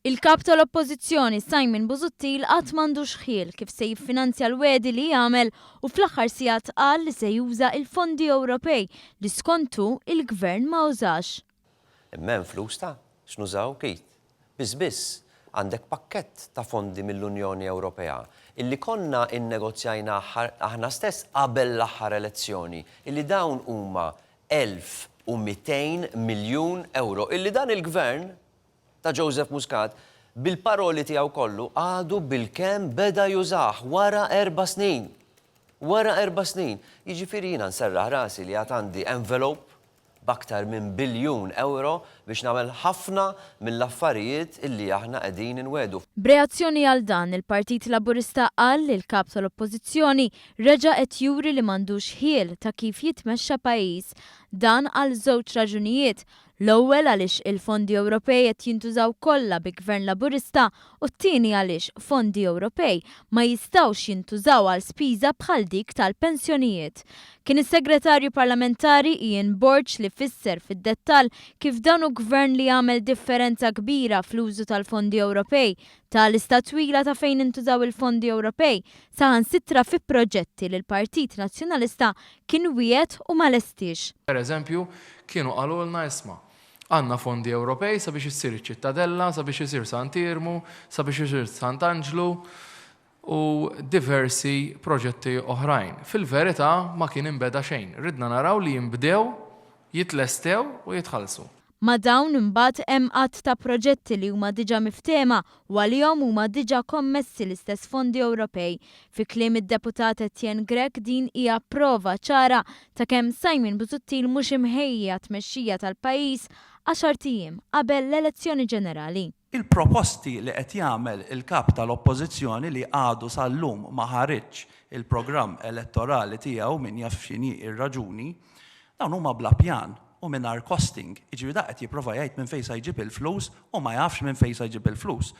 Il-Kap tal-Oppożizzjoni Simon Busuttil għad m'għandux ħjiel kif se jiffinanzja l-wegħdi li għamel u fl-aħħar sigħat qal li se juża il-fondi Ewropej li skont hu il-Gvern ma użax. Imma hemm flus ta' x'nużaw, Keith. Biss biss, għandek pakkett ta' fondi mill-Unjoni Ewropea illi konna innegozjajna aħna stess qabel l-aħħar elezzjoni illi dawn huma 1,200 miljun ewro illi dan il-Gvern ta' Joseph Muscat bil-paroli tiegħu kollu għadu bilkemm beda jużah wara erba' snin. Wara erba' snin. Jiġifieri jiena nserraħ rasi li għad għandi envelope b'aktar minn biljun ewro biex nagħmel ħafna mill-affarijiet illi aħna qegħdin inwiegħdu. B'reazzjoni għal dan, il-Partit Laburista qal li l-Kap tal-Oppożizzjoni reġa' qed juri li m'għandux ħjiel ta' kif jitmexxa pajjiż. Dan għal żewġ raġunijiet, L-ewwel għaliex il-fondi Ewropej qed jintużaw kollha bi Gvern Laburista u t-tieni għaliex fondi Ewropej ma jistgħux jintużaw għal spiża bħal dik tal-pensjonijiet. Kien is-Segretarju Parlamentari Ian Borg li fisser fid-dettall kif dan hu Gvern li għamel differenza kbira fl-użu tal-fondi Ewropej, ta lista twila ta' fejn intużaw il-fondi Ewropej, saħansitra fi proġetti li l-Partit Nazzjonalista kien wiegħed u ma lestiex. Per eżempju, kienu qalulna isma', għandna fondi Ewropej sabiex issir iċ-Ċittadella, sabiex isir Sant'Iermu, sabiex isir Sant'Anġlu u diversi proġetti oħrajn. Fil-verità ma kien inbeda xejn. Ridna naraw li jinbdew, jitlestew u jitħallsu. Ma' dawn imbagħad hemm għadd ta' proġetti li huma diġà miftehma u għalihom huma diġà kommessi l-istess fondi Ewropej. Fi kliem id-Deputat Etienne Grech din hija prova ċara ta' kemm Simon Busuttil mhux imħejji għat-tmexxija tal-pajjiż għaxart ijiem qabel l-elezzjoni ġenerali. Il-proposti li qed jagħmel il-Kap tal-Oppożizzjoni li għadu sal-lum ma ħariġx il-programm elettorali tiegħu, min jaf x'inhi r-raġuni, dawn huma bla pjan u mingħajr costing. Jiġifieri dak qed jipprova jgħid minn fejn sa jġib il-flus u ma jafx minn fejn sa jġib il-flus.